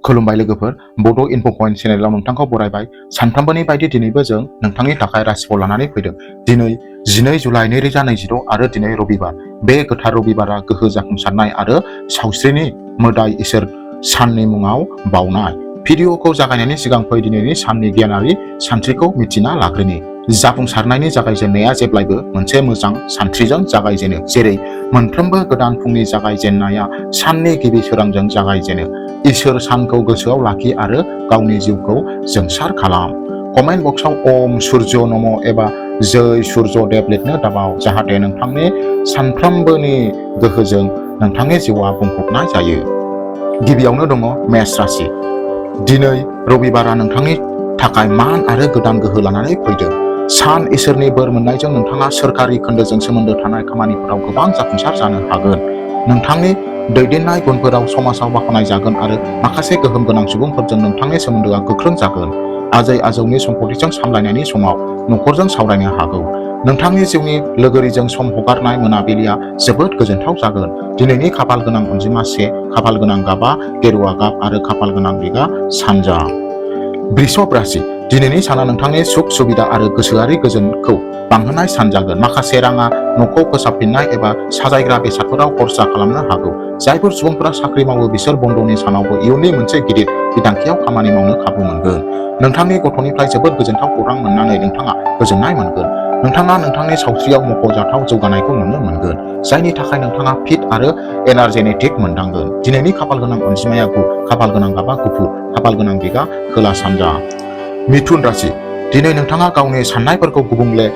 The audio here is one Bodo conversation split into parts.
खुलुमबाय लोगोफोर, बड' इनफ' पइन्ट चेनेलाव नोंथांखौ बरायबाय। सानफ्रोमबोनि बायदि दिनैबो जों नोंथांनि थाखाय राशिफल लानानै फैदों। दिनै 12 जुलाइ 2026 आरो दिनै रबिबार। बे गोथार रबिबारा गोहो जाफुंसारनाय आरो सावस्रिनि मोदाय इसोर साननि मुङाव बावनाय। भिडिअखौ जागायनायनि सिगां फै दिनैनि साननि गियानारि सानस्रिखौ मिथिना लाग्रोनि। जाफुंसारनायनि जागायजेननाया जेब्लायबो मोनसे मोजां सानस्रिजों जागायजेनो, जेरै मोनफ्रोमबो गोदान फुंनि जागायजेननाया साननि गिबि सोरांजों जागायजेनो। इसोर सानखौ गोसोआव लाखि आरो गावनि जिउखौ जोंसार खालाम। कमेन्ट बक्सआव ओम सूर्य नम एबा जय सूर्य देव लिरनो दाबाव, जाहाथे नोंथांनि सानफ्रोमबोनि गोहोजों नोंथांनि जिउआ बुंफबनाय जायो। गिबियावनो दङ मेष राशि। दिनै रबिबारा नोंथांनि थाखाय मान आरो गोदान गोहो लानानै फैदों। सान इसोरनि बोर मोननायजों नोंथाङा सोरखारि खोन्दोजों सोमोन्दो थानाय खामानिफोराव गोबां जाफुंसार जानो हागोन। नोंथांनि दैदेननाय गुनफोराव समाजाव बाख्नाय जागोन आरो माखासे गोहोम गोनां सुबुंफोरजों नोंथांनि सोमोन्दोआ गोख्रों जागोन। आजै आजौनि सम्पथिजों सामलायनायनि समाव नखरजों सावरायनो हागौ। नोंथांनि जिउनि लोगोरिजों सम हगारनाय मोनाबिलिया जोबोद गोजोनथाव जागोन। दिनैनि खाफाल गोनां अनजिमा 1, खाफाल गोनां गाबा गेरुआ गाब आरो खाफाल गोनां दिगा सानजा। वृषभ राशि। दिनैनि साना नोंथांनि सुख सुबिदा आरो गोसोआरि गोजोनखौ बांहोनाय सान जागोन। माखासे राङा न'खौ फोसाबफिननाय एबा साजायग्रा बेसादफोराव खरसा खालामनो हागौ। जायफोर सुबुंफोरा साख्रि मावो बिसोर बन्द'नि सानावबो इयुननि मोनसे गिदिर बिथांखियाव खामानि मावनो खाबु मोनगोन। नोंथांनि गथ'निफ्राय जोबोद गोजोनथाव खौरां मोननानै नोंथाङा गोजोननाय मोनगोन। नोंथाङा नोंथांनि सावस्रियाव मख'जाथाव जौगानायखौ नुनो मोनगोन, जायनि थाखाय नोंथाङा फिट आरो एनार्जेटिक मोनदांगोन। दिनैनि खाफाल गोनां अनजिमाया 9, खाफाल गोनां गाबा गुफुर, खाफाल गोनां दिगा खोला सानजा। मिथुन राशि। दिनै नोंथाङा गावनि साननायफोरखौ गुबुंले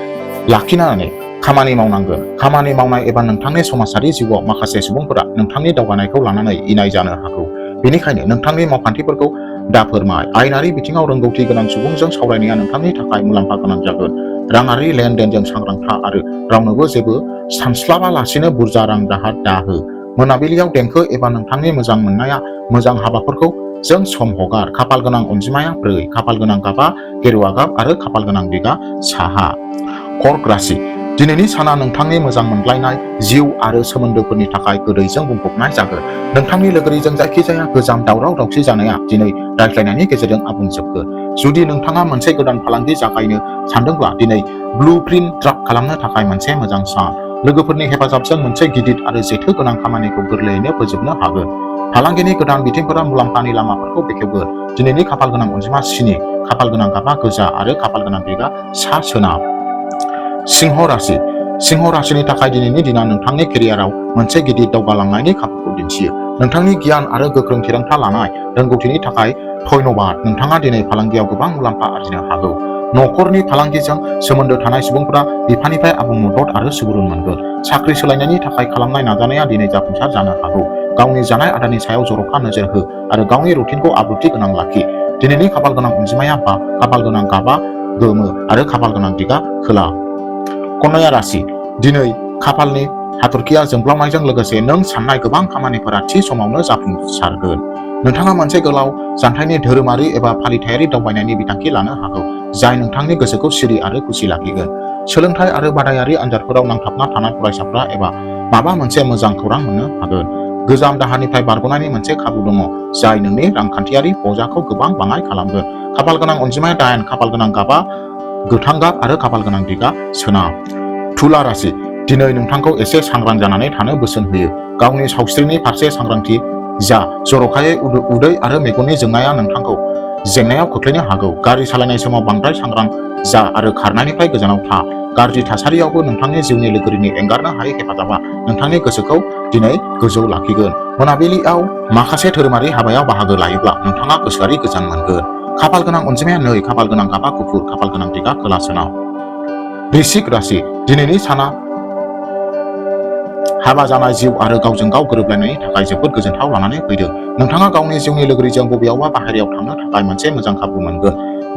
लाखिनानै खामानि मावनांगोन। खामानि मावनाय एबा नोंथांनि समाजारि जिउआव माखासे सुबुंफोरा नोंथांनि दावगानायखौ लानानै इनाय जानो हागौ। बेनिखायनो नोंथांनि मावखान्थिफोरखौ दाफोरमाय। आयेनारि बिथिङाव रोंगौथि गोनां सुबुंजों सावरायनाया नोंथांनि थाखाय मुलाम्फा गोनां जागोन। राङारि लेनदेनजों सांग्रां था आरो रावनोबो जेबो सानस्लाबालासिनो बुरजा रां दाहार दाहो। मोनाबिलियाव देंखो एबा नोंथांनि मोजां मोननाया मोजां हाबाफोरखौ जों सम हगार। खाफाल गोनां अनजिमाया 4, खाफाल गोनां गाबा गेरुआ गाब आरो खाफाल गोनां दिगा साहा। कर्क राशि। दिनैनि साना नोंथांनि मोजां मोनलायनाय, जिउ आरो सोमोन्दोफोरनि थाखाय गोदैजों बुंफबनाय जागोन। नोंथांनि लोगोरिजों जायखिजाया गोजाम दावराव दावसि जानाया दिनै रायज्लायनायनि गेजेरजों आबुं जोबगोन। जुदि नोंथाङा मोनसे गोदान फालांगि जागायनो सानदोंब्ला दिनै ब्लुप्रिन्ट ड्राफ्ट खालामनो थाखाय मोनसे मोजां सान। लोगोफोरनि हेफाजाबजों मोनसे गिदिर आरो जेथो गोनां खामानिखौ गोरलैयैनो फोजोबनो हागोन। फालांगिनि गोदान बिथिंफोरा मुलाम्फानि लामाफोरखौ बेखेवगोन। दिनैनि खाफाल गोनां अनजिमा 7, खाफाल गोनां गाबा गोजा आरो खाफाल गोनां दिगा सा सोनाब। सिंह राशि। सिंह राशिनि थाखाय दिनैनि दिना नोंथांनि केरियाराव मोनसे गिदिर दावगालांनायनि खाबुखौ दिन्थियो। नोंथांनि गियान आरो गोख्रों थिरांथा लानाय रोंगौथिनि थाखाय धन्यबाद। नोंथाङा दिनै फालांगियाव गोबां मुलाम्फा आरजिनो हागौ। नखरनि फालांगिजों सोमोन्दो थानाय सुबुंफोरा बिफानिफ्राय आबुं मदद आरो सुबुरुन मोनगोन। साख्रि सोलायनायनि थाखाय खालामनाय नाजानाया दिनै जाफुंसार जानो हागौ। गावनि जानाय आदारनि सायाव जर'खा नोजोर हो आरो गावनि रुटिनखौ आब्रुथि गोनां लाखि। दिनैनि खाफाल गोनां अनजिमाया 5, खाफाल गोनां गाबा गोमो आरो खाफाल गोनां दिगा खोला। कन्या राशि। दिनै खाफालनि हाथरखिया जोंब्लावनायजों लोगोसे नों साननाय गोबां खामानिफोरा थि समावनो जाफुंसारगोन। नोंथाङा मोनसे गोलाव जानथायनि धोरोमारि एबा फालिथायारि दावबायनायनि बिथांखि लानो हागौ, जाय नोंथांनि गोसोखौ सिरि आरो खुसि लाखिगोन। सोलोंथाइ आरो बादायारि आनजादफोराव नांथाबना थानाय फरायसाफ्रा एबा माबा मोनसे मोजां खौरां मोननो हागोन। गोजाम दाहानिफ्राय बारग'नायनि मोनसे खाबु दङ, जाय नोंनि रांखान्थियारि बजाखौ गोबां बाङाइ खालामगोन। खाफाल गोनां अनजिमाया 8, खाफाल गोनां गाबा गोथां गाब आरो खाफाल गोनां दिगा सोनाब। तुला राशि। दिनै नोंथांखौ एसे सांग्रां जानानै थानो बोसोन होयो। गावनि सावस्रिनि फारसे सांग्रांथि जा, जर'खायै उदै आरो मेगननि जेंनाया नोंथांखौ जेंनायाव खोख्लैनो हागौ। गारि सालायनाय समाव बांद्राय सांग्रां जा आरो खारनायनिफ्राय गोजानाव था। गाज्रि थासारियावबो नोंथांनि जिउनि लोगोरिनि एंगारनो हायै हेफाजाबा नोंथांनि गोसोखौ दिनै गोजौ लाखिगोन। मोनाबिलियाव माखासे धोरोमारि हाबायाव बाहागो लायोब्ला नोंथाङा गोसोआरि गोजोन मोनगोन। खाफाल गोनां अनजिमाया 2, खाफाल गोनां गाबा गुफुर, खाफाल गोनां दिगा खोला सोनाब। वृश्चिक राशि। दिनैनि साना हाबा जानाय जिउ आरो गावजों गाव गोरोबलायनायनि थाखाय जोबोद गोजोनथाव लानानै फैदों। नोंथाङा गावनि जिउनि लोगोरिजों बबेयावबा बाहेरायाव थांनो थाखाय मोनसे मोजां खाबु मोनगोन,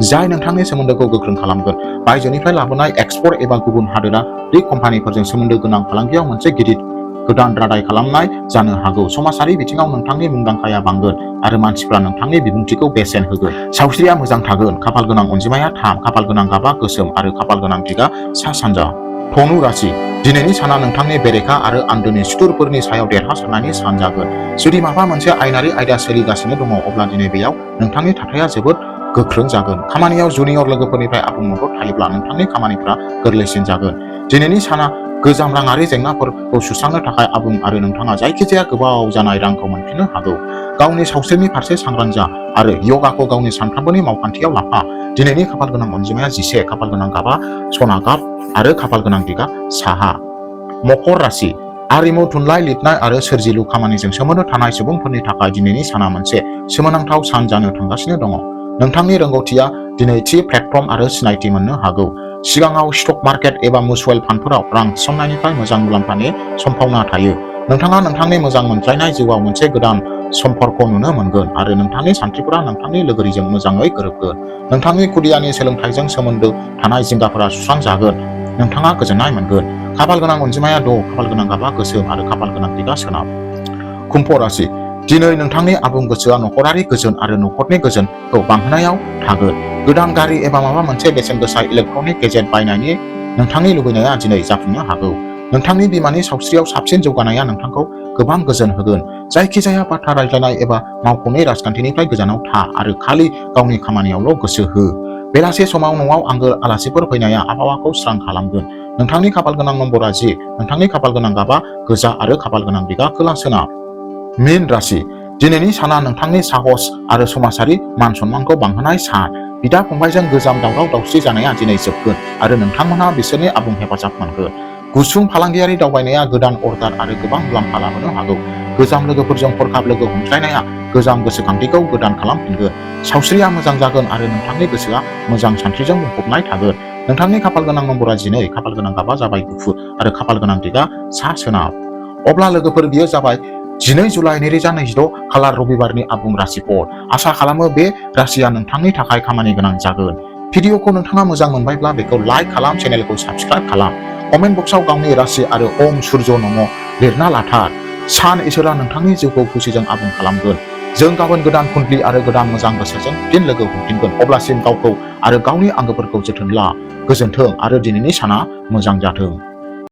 जाय नोंथांनि सोमोन्दोखौ गोख्रों खालामगोन। बायजोनिफ्राय लाबोनाय एक्सपर्ट एबा गुबुन हादोरारि कम्पानिफोरजों सोमोन्दो गोनां फालांगियाव मोनसे गिदिर गोदान रादाय खालामनाय जानो हागौ। समाजारि बिथिङाव नोंथांनि मुंदांखाया बांगोन आरो मानसिफ्रा नोंथांनि बिबुंथिखौ बेसेन होगोन। सावस्रिया मोजां थागोन। खाफाल गोनां अनजिमाया 3, खाफाल गोनां गाबा गोसोम आरो खाफाल गोनां दिगा सा सानजा। धनु राशि दिनैनि साना नोंथांनि बेरेखा आरो आन्दोनि सुथुरफोरनि सायाव देरहासारनायनि सान जागोन। जुदि माबा मोनसे आयेनारि आयदा सोलिगासिनो दङ अब्ला दिनै बेयाव नोंथांनि थाथाया जोबोद गोख्रों जागोन। खामानियाव जुनियर लोगोफोरनिफ्राय आबुं मदद थायोब्ला नोंथांनि खामानिफोरा गोरलैसिन जागोन। दिनैनि साना गोजाम राङारि जेंनाफोरखौ सुस्रांनो थाखाय आबुं आरो नोंथाङा जायखिजाया गोबाव जानाय रांखौ मोनफिननो हागौ। गावनि सावस्रिनि फारसे सांग्रां जा आरो य'गाखौ गावनि सानफ्रोमबोनि मावखान्थियाव लाफा। दिनैनि खाफालगोनां अनजिमाया 11, खाफालगोनां गाबा सना गाब आरो खाफालगोनां दिगा साहा। मकर राशि आरिमु, थुनलाइ, लिरनाय आरो सोरजिलु खामानिजों सोमोन्दो थानाय सुबुंफोरनि थाखाय दिनैनि साना मोनसे सोमोनांथाव सान जानो थांगासिनो दङ। नोंथांनि रोंगौथिया दिनै थि प्लेटफर्म आरो सिनायथि मोननो हागौ। सिगाङाव स्टक मार्केट एबा मिउचुयेल फान्डफोराव रां थिसननायनिफ्राय मोजां मुलाम्फानि सम्भावना थायो। नोंथाङा नोंथांनि मोजां मोनज्लायनाय जिउआव मोनसे गोदान सम्पर्क नुनो मोनगोन आरो नोंथांनि सानस्रिफोरा नोंथांनि लोगोरिजों मोजाङै गोरोबगोन। नोंथांनि खुदियानि सोलोंथाइजों सोमोन्दो थानाय जिंगाफोरा सुस्रांजागोन। नोंथाङा गोजोननाय मोनगोन। खाफालगोनां अनजिमाया 6, खाफालगोनां गाबा गोसोम आरो खाफालगोनां दिगा सोनाब। कुम्भ राशि दिनै नोंथांनि आबुं गोसोआ नखरारि गोजोन आरो नखरनि गोजोनखौ बांहोनायाव थागोन। गोदान गारि एबा माबा मोनसे बेसेन गोसा इलेक्ट्रनिक गेजेट बायनायनि नोंथांनि लुबैनाया दिनै जाफुंनो हागौ। नोंथांनि बिमानि सावस्रियाव साबसिन जौगानाया नोंथांखौ गोबां गोजोन होगोन। जायखिजाया बाथ्रा रायज्लायनाय एबा मावख'नि राजखान्थिनिफ्राय गोजानाव था आरो खालि गावनि खामानियावल' गोसो हो। बेलासे समाव न'आव आंगो आलासिफोर फैनाया आबहावाखौ स्रां खालामगोन। नोंथांनि खाफालगोनां नम्बरा 10, नोंथांनि खाफालगोनां गाबा गोजा आरो खाफालगोनां दिगा खोला सोनाब। मीन राशि दिनैनि साना नोंथांनि साहस आरो समाजारि मान सन्मानखौ बांहोनाय सान। बिदा फंबायजों गोजाम दावराव दावसि जानाया दिनै जोबगोन आरो नोंथांमोनहा बिसोरनि आबुं हेफाजाब मोनगोन। गुसुं फालांगियारि दावबायनाया गोदान अर्डार आरो गोबां मुलाम्फा लाबोनो हागौ। गोजाम लोगोफोरजों हरखाब लोगो हमज्लायनाया गोजाम गोसोखांथिखौ गोदान खालामफिनगोन। सावस्रिया मोजां जागोन आरो नोंथांनि गोसोआ मोजां सानस्रिजों बुंफबनाय थागोन। नोंथांनि खाफालगोनां नम्बरा 12, खाफालगोनां गाबा जाबाय गुफुर आरो खाफालगोनां दिगा सा सोनाब। अब्ला लोगोफोर बियो जाबाय 12 जुलाइ 2026 खालार रबिबारनि आबुं राशिफल। आसा खालामो बे राशिया नोंथांनि थाखाय खामानि गोनां जागोन। भिडिअखौ नोंथाङा मोजां मोनबायब्ला बेखौ लाइक खालाम, चेनेलखौ साबस्क्राइब खालाम। कमेन्ट बक्सआव गावनि राशि आरो ओम सुर्य नम लिरना लाथार। सान इसोरा नोंथांनि जिउखौ खुसिजों आबुं खालामगोन। जों गाबोन गोदान कुण्डली आरो गोदान मोजां गोसोजों फिन लोगो हमफिनगोन। अब्लासिम गावखौ आरो गावनि आंगोफोरखौ जोथोन ला। गोजोन्थों आरो दिनैनि साना मोजां जाथों।